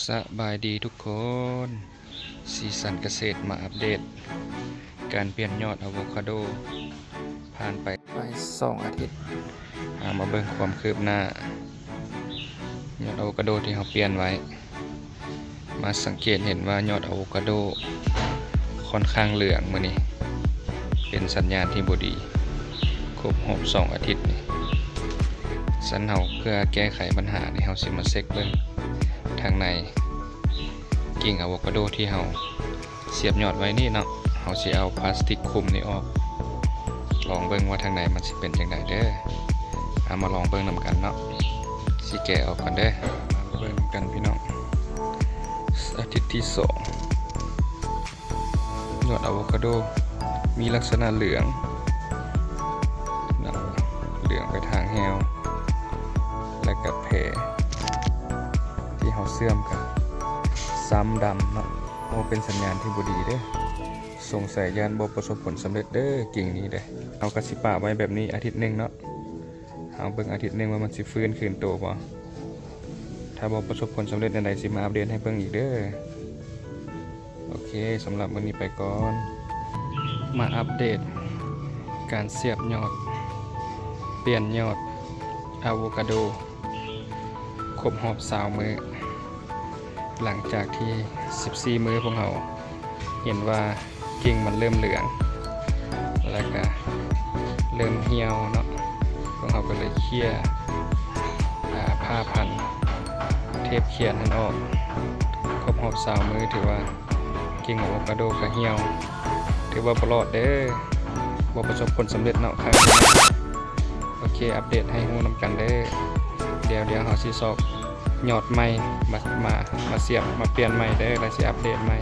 ສະບາຍດີທຸກຄົນ, ສີສັນກະເສດມາອັບເດດການປ່ຽນຍອດອາໂວຄາໂດ ຜ່ານໄປໄປສອງອາທິດ. ເຮົາມາເບິ່ງຄວາມຄືບໜ້າຍອດອາໂວຄາໂດທີ່ເຮົາປ່ຽນໄວ້. ມາສັງເກດເຫັນວ່າຍອດອາໂວຄາໂດຄ່ອນຂ້າງເຫຼືອງມື້ນີ້, ເປັນສັນຍານທີ່ບໍ່ດີ ຄົບຮອບສອງອາທິດນີ້. ຊັ້ນເຮົາເພື່ອແກ້ໄຂບັນຫານີ້ ເຮົາຊິມາເຊັກເບິ່ງທາງໃນກິ່ງອາໂວຄາໂດທີ່ເຮົາສຽບຍອດໄວ້ນີ້ເນາະ. ເຮົາຊິເອົາພລາສຕິກຄຸມນີ້ອອກ, ລອງເບິ່ງວ່າທາງໃນມັນຊິເປັນຈັ່ງໃດເດີ້. ເອົາມາລອງເບິ່ງນຳກັນເນາະ, ຊິແກະອອກກ່ອນເດີ້. ມາເບິ່ງນຳກັນພີ່ນ້ອງ, ອາທິດທີສອງ ຍອດອາໂວຄາໂດມີລັກສະນະເຫຼືອງເນາະ, ເຫຼືອງໄປທາງແຮວ ແລະກະແຜທີ່ເຮົາເຊື່ອມກະຊ້ຳດຳເນາະ. ໂອ້ ເປັນສັນຍານທີ່ບໍ່ດີເດີ້, ສົງໄສຢ້ານບໍ່ປະສົບຜົນສຳເລັດເດີ້ ກິ່ງນີ້ເດີ້. ເຮົາກະຊິປະໄວ້ແບບນີ້ອາທິດໜຶ່ງເນາະ. ເຮົາເບິ່ງອາທິດໜຶ່ງວ່າມັນຊິຟື້ນຄືນໂຕບໍ່. ຖ້າບໍ່ປະສົບຜົນສຳເລັດແນວໃດ ຊິມາອັບເດດໃຫ້ເບິ່ງອີກເດີ້. ໂອເຄ, ສຳລັບມື້ນີ້ໄປກ່ອນ. ມາອັບເດດການສຽບຍອດ, ປ່ຽນຍອດອາໂວຄາໂດ ຄົບຮອບຊາວມື້. ຫຼັງຈາກທີ່ສິບສີ່ມື້ ພວກເຮົາເຫັນວ່າກິ່ງມັນເລີ່ມເຫຼືອງ ແລ້ວກະເລີ່ມຫ່ຽວເນາະ, ພວກເຮົາກໍເລີຍເຄຍ ອາ ຜ້າພັນ ເທບຂຽນຫັ້ນອອກ. ຄົບຮອບຊາວມື້ ຖືວ່າກິ່ງອາໂວຄາໂດກະຫ່ຽວ, ຖືວ່າບໍ່ລອດເດີ້, ບໍ່ປະສົບຜົນສຳເລັດເນາະ ຄັ້ງນີ້. ໂອເຄ, ອັບເດດໃຫ້ຮູ້ນຳກັນເດີ້. ດຽວ ດຽວເຮົາຊິຊອກຍອດໃໝ່ ມາ ມາ ມາສຽບ ມາປ່ຽນໃໝ່ເດີ້ ແລ້ວຊິອັບເດດໃໝ່.